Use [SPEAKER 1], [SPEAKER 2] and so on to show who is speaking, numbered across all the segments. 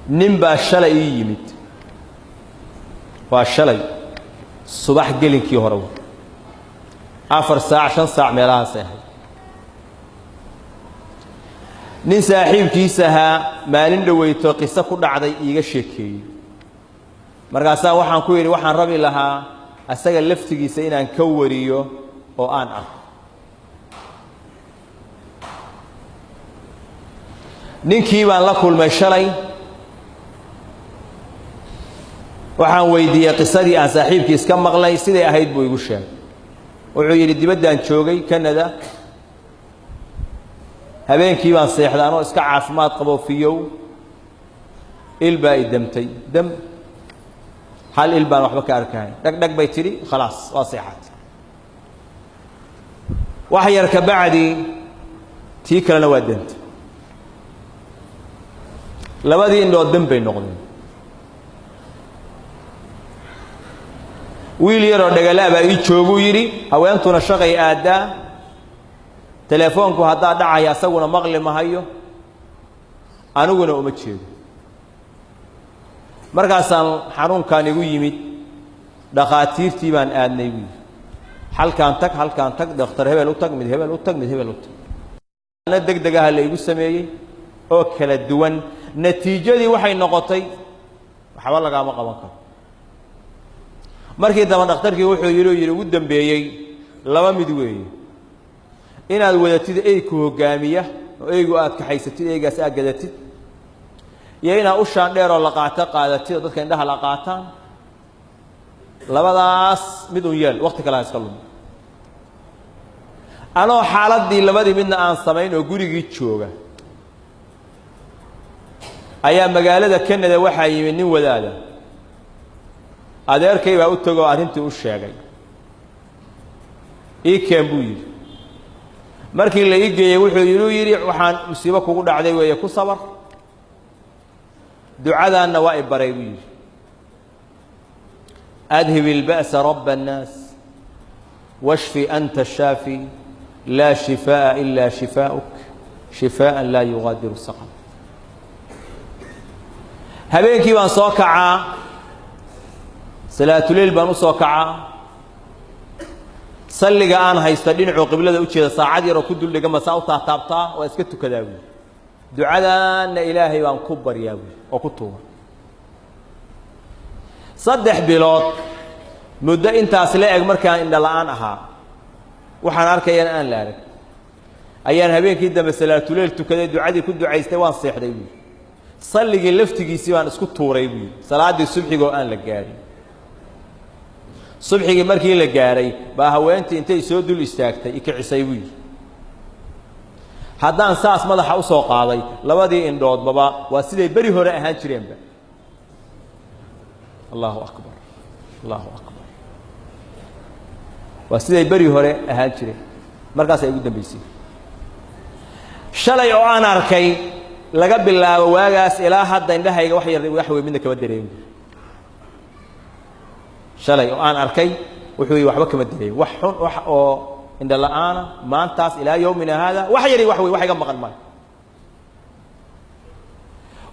[SPEAKER 1] Nin baa shalay ii yimid, waa shalay subax gelinkii hore, 4 saac 5 saac meelahaasay ahayd. Nin saaxiibkiis ahaa maalin dhoweyto qiso ku dhacday iiga sheekeeyey. Markaasaa waxaan ku yidhi waxaan rabi lahaa asaga laftigiisa inaan ka wariyo oo aan arko. Ninkii baan la kulmay shalay, waxaan weydiiyey qisadii aan saaxiibkiis ka maqlay siday ahayd buu igu sheegay. Wuxuu yidhi dibaddaan joogay Canada, habeenkii baan seexday anoo iska caafimaad qabo fiyow, il baa i damtay, dam hal il baan waxba ka arkahayn, dhag dhag bay tidhi, khalaas waa seexatay. Wax yar ka bacdi tii kalena waa dantay, labadii indhood dam bay noqdeen. Wiil yaroo dhagala baa ii jooguu yidhi, haweentuna shaqay aaddaa, telefoonku haddaa dhacaya asaguna maqli mahayo, aniguna uma jeedo. Markaasaan xanuunkan igu yimid, dhakhaatiirtii baan aadnay buu yidhi, halkaan tag, halkaan tag, dhakhtar hebel u tag, mid hebel u tag, mid hebel u tag. Na deg deg aha la igu sameeyey oo kala duwan. Natiijadii waxay noqotay waxba lagaama qaban karo. Markii dambe dhakhtarkii wuxuu yidhi ugu dambeeyey laba mid weeye, inaad wadatid eyku hoggaamiya oo eygu aad kaxaysatid, eygaas aad gadatid, iyo inaad ushaan dheer oo la qaato qaadatid oo dadka indhaha la qaataan. Labadaas mid un yeel, waqti kale ha iska lumi. Anoo xaaladdii labadii midna aan samayn oo gurigii jooga ayaa magaalada Canada waxaa yimid nin wadaada. Adeerkay baa u tegoo arrintii u sheegay. Ii keen buu yidhi. Markii la ii geeyey wuxuu yidhi waxaan musiibo kugu dhacday weeye, ku sabar, ducadaanna waa i baray buu yidhi, adhib ilba'sa rabba annaas washfi anta ashaafi laa shifaa'a ilaa shifaa'uk shifaa'an laa yugaadiru saqam. Habeenkii baan soo kacaa, salaatuleyl baan u soo kacaa, salliga aan haysto dhinacuu qiblada u jeeda saacad yaroo ku duldhigan ma saa u taataabtaa, waa iska tukadaa buui. Ducadaanna ilaahay baan ku baryaa buui oo ku tuuga. 3 bilood muddo intaas la eg markaan indho la'aan ahaa, waxaan arkayana aan la arag, ayaan habeenkii dambe salaatuleyl tukaday, ducadii ku ducaystay, waan seexday buui. Salligii laftigiisii baan isku tuuray buui, salaaddii subxigoo aan la gaarin. Subxigii markii la gaaray baa haweentii intay soo dul istaagtay i kicisay buu yidhi. Haddaan saas madaxa u soo qaaday labadii indhoodbaba waa siday beri hore ahaan jireenba. Allahu akbar, Allahu akbar, waa siday beri hore ahaan jireen. Markaasay ugu dambaysay shalay oo aan arkay, laga bilaabo waagaas ilaa hadda indhahayga wax yar wax weyn midna kama dareemin. Shalay oo aan arkay wuxuu yidhi waxba kama dareemin, wax xun wax oo indho la'aana maantaas ilaa yowmina haada wax yari wax weyn wax iga maqan maayo.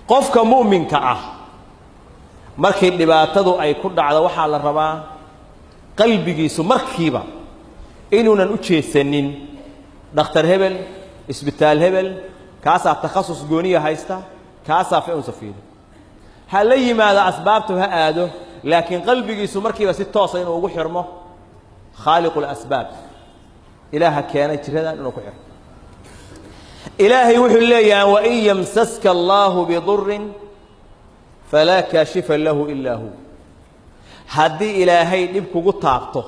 [SPEAKER 1] Qofka mu'minka ah markii dhibaatadu ay ku dhacdo waxaa la rabaa qalbigiisu markiiba inuunan u jeesanin dhakhtar hebel, isbitaal hebel, kaasaa takhasus gooniya haysta, kaasaa fi-unsa fiirin. Ha la yimaado asbaabtu ha aado, laakiin qalbigiisu markiiba si toosa inuu ugu xirmo khaaliqu lasbaab, ilaaha keenay jiradan inuu ku xirmo. Ilaahay wuxuu leeyahay wain yamsaska allaahu bidurin falaa kaashifa lahu ilaa hu. Haddii ilaahay dhib kugu taabto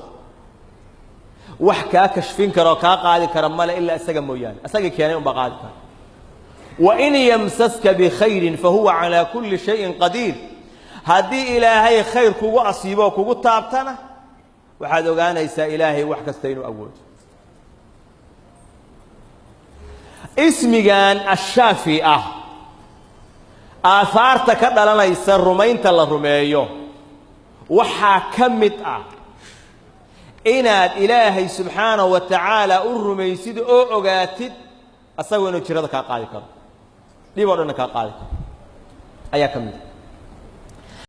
[SPEAKER 1] wax kaa kashfin kara oo kaa qaadi kara male ilaa isaga mooyaane, isagii keenay unbaa qaadi kara. Wain yamsaska bikhayrin fahuwa calaa kulli shayin qadiir. Haddii ilaahay khayr kugu asiibo oo kugu taabtana waxaad ogaanaysaa ilaahay wax kasta inuu awoodo. Ismigan ashaafi ah aahaarta ka dhalanaysa rumaynta la rumeeyo waxaa ka mid ah inaad ilaahay subxaanahu wa tacaala u rumaysid oo ogaatid asagoo inuu jirada kaa qaadi karo, dhib oo dhanna kaa qaadi karo. Ayaa ka mid a.